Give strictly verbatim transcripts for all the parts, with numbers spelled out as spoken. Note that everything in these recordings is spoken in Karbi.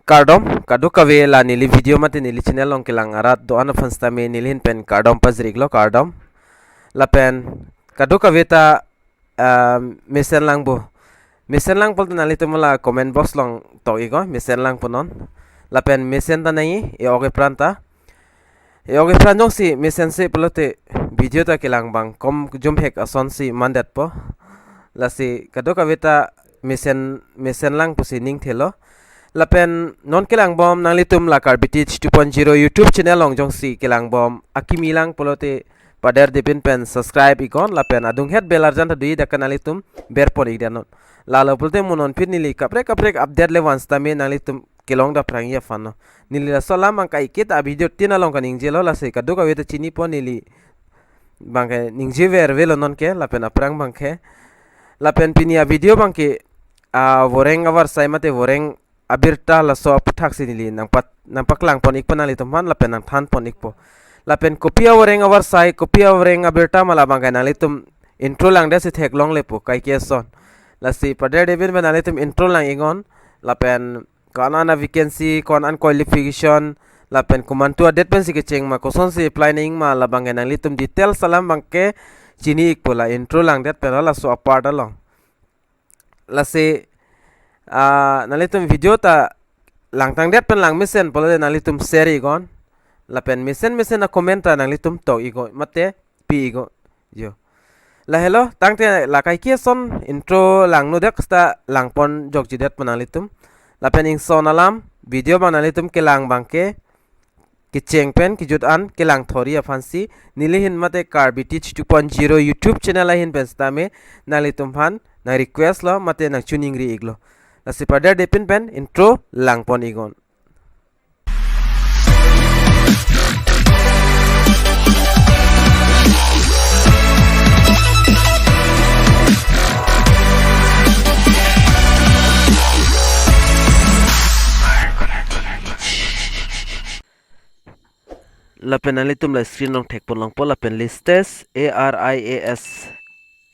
Kardom, kadokave la neli video mate neli channel along kelang arat do-an aphan sitame neli ahin pen kardom pajir-iklo, kardom. Lapen kadokave ta, ah, mesen lang bo. Mesen lang pulote nanglitum la comment box along tok-iknon, mesen lang punon. Lapen mesen ta nangji, e-ok epran ta. E-ok epran jongsi mesense pulote video ta kelang abang kom jumhek asonsi mandetpo. Lasi kadokave ta mesen, mesen lang pusi ning thelo. Lapen non kelangbom nanglitum la Karbi Teach two point zero YouTube channel along jongsi kelangbom akimi lang pulote paderdepin pen subscribe-iknon, lapen adunghet bell arjan ta do-ik dak ke nanglitum berpon-ik damnon. Lalo pulote mo non aphi neli kaprek kaprek update le van sitame nanglitum kelong dapprangji aphanlo. Neli laso alam abang kaiketa video tin along kaningjelo, lasi kadokave ta chinipo, neli abangke ningjever avelo nonke, lapen aphrang abangke. Lapen pini a video abangke, ah, voreng avarsai mate voreng abirta laso aputhaksi neli nangpat, nangpaklangpon-ikpo nanglitum aphan, lapen nangthanpon-ikpo. Lapen kopi avoreng avarsai, kopi avoreng abirta ma labangke nanglitum intro langdetsi theklongle po, kaike ason. Lasi paderdepin pen nanglitum intro lang-iknon, lapen ko-an an a-vacancy, ko-an an qualification, lapen komantu a-date pensi kecheng ma, kosonsi apply nangji ma, labangke nanglitum details alam abangke chini-ikpo la intro langdet pen laso apart along. Lasi, ah, nanglitum video ta langtangdet pen langmesen pulote nanglitum share-iknon. Lapen mesen mesen a-comment ta nanglitum tok-iknon mate pi-iknon. Jo. Lahelo, tangte la kaike ason intro langno dak seta langpon jokjidetpo nanglitum. Lapen ingson alam video abang nanglitum kelang abangke kecheng pen kejut an kelang thori aphansi neli ahin mate Karbi Teach two point zero YouTube channel ahin pen sitame nanglitum aphan nang-request-lo mate nangchoningri-iklo. Lasi paderdepin pen intro langpon-iknon. Lapen nanglitum la screen along thekponlongpo, lapen latest A R I A S,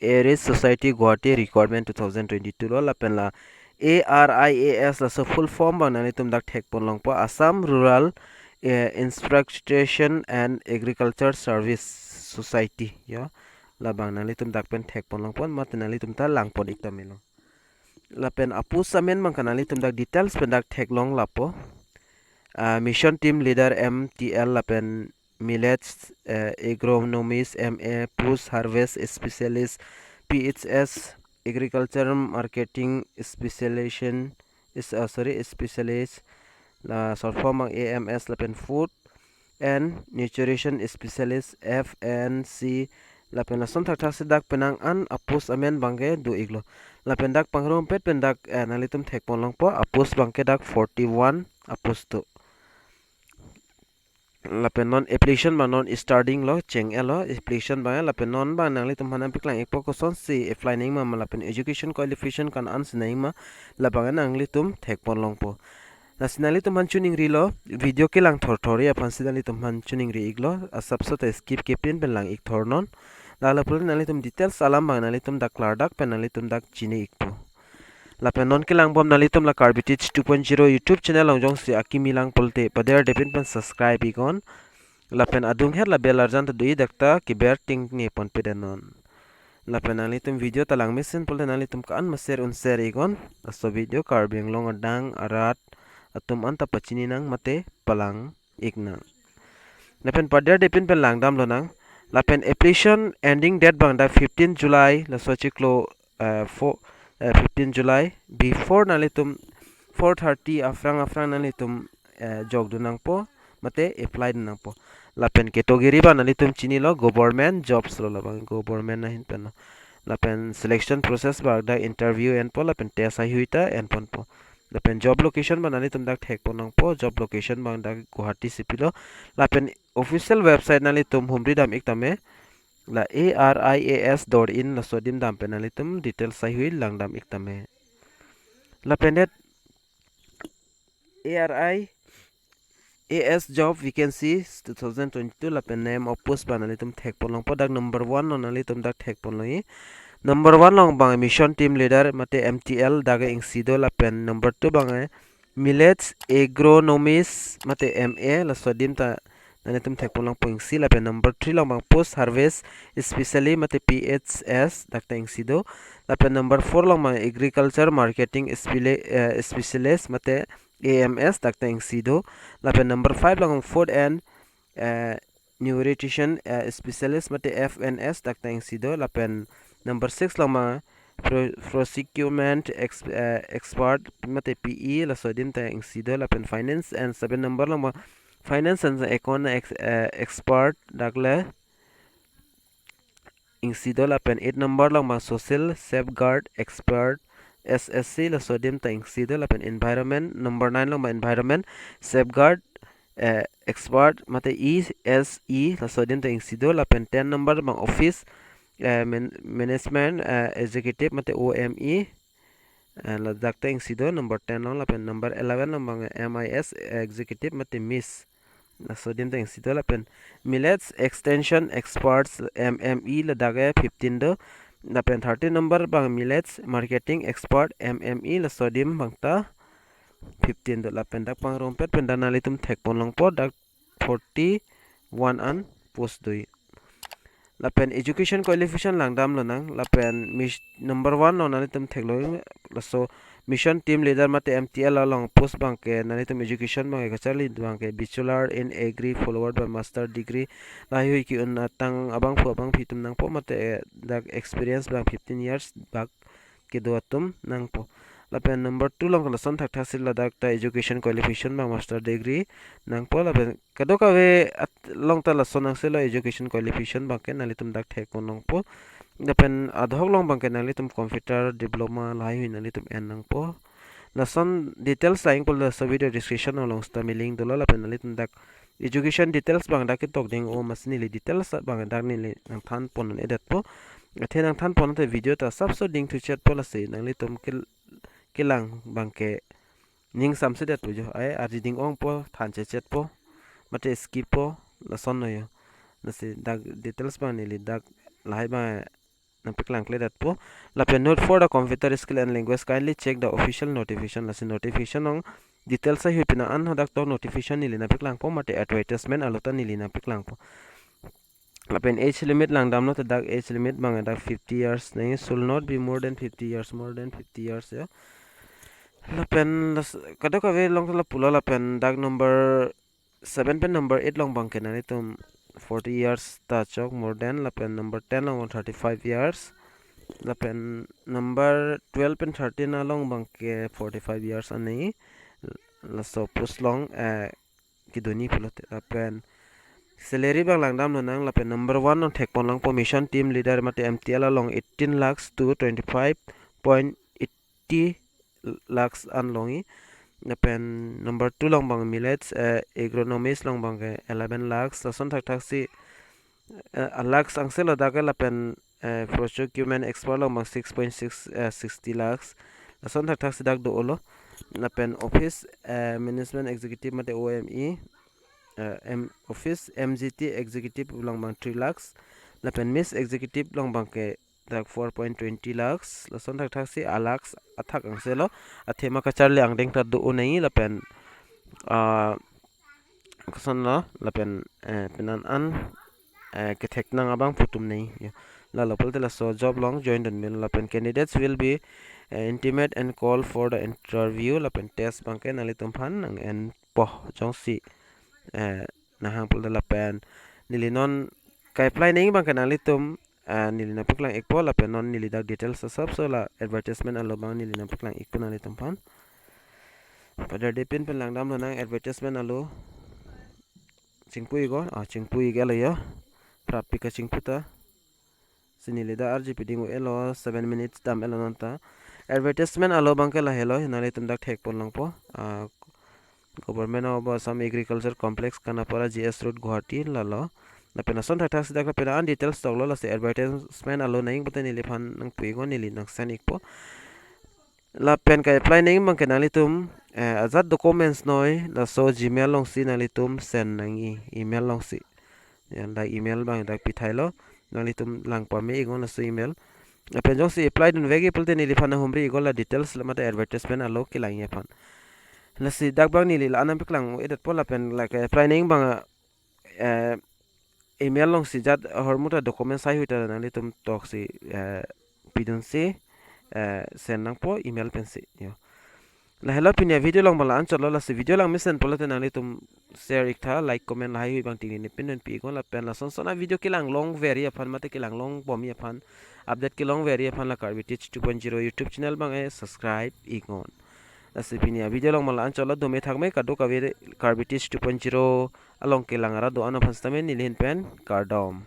Aries Society Guwahati requirement two thousand twenty-two lo, lapen la A R I A S laso full form abang nanglitum dak thekponlongpo, Assam Rural, eh, Infrastructure and Agriculture Service Society, jo. Labang nanglitum dak pen thekponlongpo, mate nanglitum ta langpon-ik tamelo. Lapen a-post amen abangke nanglitum dak details pen dak theklong lapo. Ah, Mission Team Leader M T L, lapen Millets, eh, Agronomist M A, Post Harvest Specialist, P H S, Agriculture Marketing Specialization, is, ah, sorry, Specialist, la short form abang A M S, lapen Food and Nutrition Specialist, F N C, lapen lason thakthaksi dak penang an a-post amen abangke do-iklo. Lapen dak pangrumpet pen dak, eh, nanglitum thekponlongpo, a-post abangke dak forty-one a-post do. Lapen non application abang non starting lo, cheng-etlo application abang, lapen non abang nanglitum aphan nangpaklang-ikpo kosonsi apply nangji ma, ma lapen education qualification ko-an ansi nangji ma, labang nanglitum thekponlongpo. Lasi nanglitum aphan choningrilo, video kelang thorthori aphansi nanglitum aphan choningri-iklo, asapso ta skip kepin pen lang-ik thornon. Lalo pulote nanglitum details alam abang nanglitum dak klardak pen nanglitum dak chini-ikpo. Lapen non kelangbom nanglitum la Karbi Teach two point zero YouTube channel along jongsi akimi lang pulote paderdepin pen subscribe-iknon. Lapen adunghet la bell arjan ta do-ik dak ta keber tingne ponpe damnon. Lapen nanglitum video ta langmesen pulote nanglitum ko-an ma share un share-iknon. Laso video Karbi Anglong adang arat atum anta pachini nang mate palang-ik nang. Lapen paderdepin pen langdamlonang. Lapen application ending date abang dak fifteen July, laso chiklo, eh, four, eh, fifteen July before nanglitum four thirty aphrang aphrang nanglitum, eh, jokdun nangpo mate apply dun nangpo. Lapen category abang nanglitum chinilo, government jobs lo, labang government ahin penlo. Lapen selection process abang dak interview enpo, lapen test haihui ta enponpo. Lapen job location abang nanglitum dak thekponlongpo, job location abang dak Guwahati si pilo. Lapen official website nanglitum humri dam-ik tame, la A R I A S dot in laso adim dam pen nanglitum details haihui langdam-ik tame. Lapen det A R I A S job vacancies two thousand twenty-two, lapen name of post abang nanglitum thekponlongpo, dak number one along nanglitum dak thekponlongji. Number one along abang Mission Team Leader mate M T L dak ingsi do, lapen number two abang Millets agronomist mate M A, laso adim ta nanglitum thekpon longpo, ingsi. Lapen number three along abang post harvest specialist mate P H S, dak ta ingsi do. Lapen number four along abang agriculture marketing spele-, eh, specialist mate A M S, dak ta ingsi do. Lapen number five along food and, eh, nutrition, eh, specialist mate F N S, dak ta ingsi do. Lapen number six along abang pro-, procurement ex-, eh, expert mate P E, laso adim ta ingsi do. Lapen finance and seven number along abang finance and account ex-, eh, expert, dak le ingsi do. Lapen eight number along abang social safeguard expert, S S C, laso adim ta ingsi do. Lapen environment, number nine along abang environment safeguard, eh, expert mate E S E, laso adim ta ingsi do. Lapen ten number abang office, eh, man-, management, eh, executive mate O M E, eh, ladak ta ingsi do number ten along. Lapen number eleven along abang M I S executive mate miss, laso adim ta ingsi do. Lapen millets extension experts, M M E, ladak ke fifteen do. Lapen thirteen number abang millets marketing expert, M M E, laso adim abang ta fifteen do. Lapen dak pangrumpet pen dak nanglitum thekpon longpo, dak forty-one an post do. Lapen education qualification langdam lonang. Lapen mis-, number one along nanglitum theklo, laso mission team leader mate M T L along post abang ke nanglitum education abang ke kacharli abang ke bachelor in agri followed by master degree, laheihui ke-un atang abangphu abangphi atum nangpo, mate, eh, dak experience abang fifteen years bak kedo atum nangpo. Lapen number two along ke lason thakthak si ladak ta education qualification abang master degree nangpo. Lapen kadokave at-, along ta lason angselo education qualification abang ke nanglitum dak thekpon longpo. Lapen adhoc along abang ke nanglitum computer diploma laheihui nanglitum en nangpo. Lason details ta ingkol laso video description along seta mi link dolo. Lapen nanglitum dak education details abang dak ketok ding o, mas neli details abang dak neli nangthan pon-un-edetpo. Athe nangthan pon te video ta sapso dingthu chetpo, lasi nanglitum kel-, kelang abang ke ning samse detpo jo. Ai arji ding-ongpo, than chechetpo, mate skip po, lason noi jo. Lasi dak details abang neli dak lahai abang nangpaklang kledetpo. Lapen note for the computer skill and language, kindly check the official notification. Lasi notification along details aheihui pina an hadak tok notification neli nangpaklangpo, mate advertisement alo ta neli nangpaklangpo. Lapen age limit langdamlo, te dak age limit abang dak fifty years nangji, should not be more than fifty years, more than fifty years jo. Lapen las-, kadokave along ta lapulo. Lapen dak number seven pen number eight along abang ke nanglitum forty years ta chok more than. Lapen number ten along abang thirty-five years. Lapen number twelve pen thirteen along abang ke forty-five years an nangji. Laso post along, eh, kedo ni pulote. Lapen salary abang langdam lonang. Lapen number one along thekpon longpo, mission team leader mate M T L along eighteen lakhs to twenty-five point eighty lakhs an longji. Lapen number two along abang millets, eh, agronomist along abang ke eleven lakhs. Lason thakthak si, eh, a lakhs angselo dak ke. Lapen, eh, procurement expert along abang six point six, eh, sixty lakhs. Lason thakthak si dak do-olo. Lapen office, eh, management executive mate O M E, eh, M, office M G T executive along abang three lakhs. Lapen miss executive along abang ke dak four point twenty lakhs. Lason thakthak si a lakhs athak angselo. Athema kacharli angdeng ta do-o nangji. Lapen, ah, kosonlo, lapen, eh, penan an, eh, kethek nang abangphu atum nangji jo. Lalo pulote laso job along join dun melo. Lapen candidates will be, eh, intimate and call for the interview. Lapen test abang ke nanglitum aphan nang-enpo jongsi, eh, nanghang pulote. Lapen neli non ka-apply nangji abang ke nanglitum, eh, neli nangpaklang-ikpo. Lapen non neli dak details asapso la advertisement alo abang neli nangpaklang-ikpo nanglitum aphan. Pada depin pen langdam lonang advertisement alo. Chingpu-iknon, ah, chingpu-ik-etlo jo. Prapik kachingpu ta. Si neli dak arji piding-o-etlo, seven minutes dam-etlo non ta. Advertisement alo abang ke lahelo, nanglitum dak thekpon longpo. Ah, Government of Assam Agriculture Complex, Kanapara, G S Road, Guwahati, lalo. Lapen lason thakthak si dak lapen an details toklo, lasi advertisement alo nangji pulote neliphan nangpu-iknon, neli nang-send-ikpo. Lapen ka-apply nangji abang ke nanglitum, eh, ajat documents noi, laso Gmail alongsi nanglitum send nangji, email alongsi. Ya, dak email abang dak pithailo, nanglitum lang pame-iknon laso email. Lapen jongsi apply dunvekji pulote neliphan nanghumri-iknon la details la mate advertisement alo kelangji aphan. Lasi dak bang neli la-an nangpaklang-edet po lapen lake apply nang bang, eh, email alongsi jat ahormu ta document sai hui ta nanglitum toksi, eh, pidunsi, eh, send nangpo email pensi yo. Lahelo pini avideo along bang la-an chotlo, lasi video lang mesen pulote nanglitum share iktha, like, comment lahai hui bang tingni pindun pi iknon lapen lason son avideo kelang longverji aphan mate kelang longbomi aphan, update kelongverji aphan la Karbi Teach two point zero YouTube channel bang e subscribe iknon. Lasi pini avideo along bang la-an chotlo, dome thakme kadokave Karbi Teach two point zero along kelang arat do-an aphan sitame neli ahin pen kardom.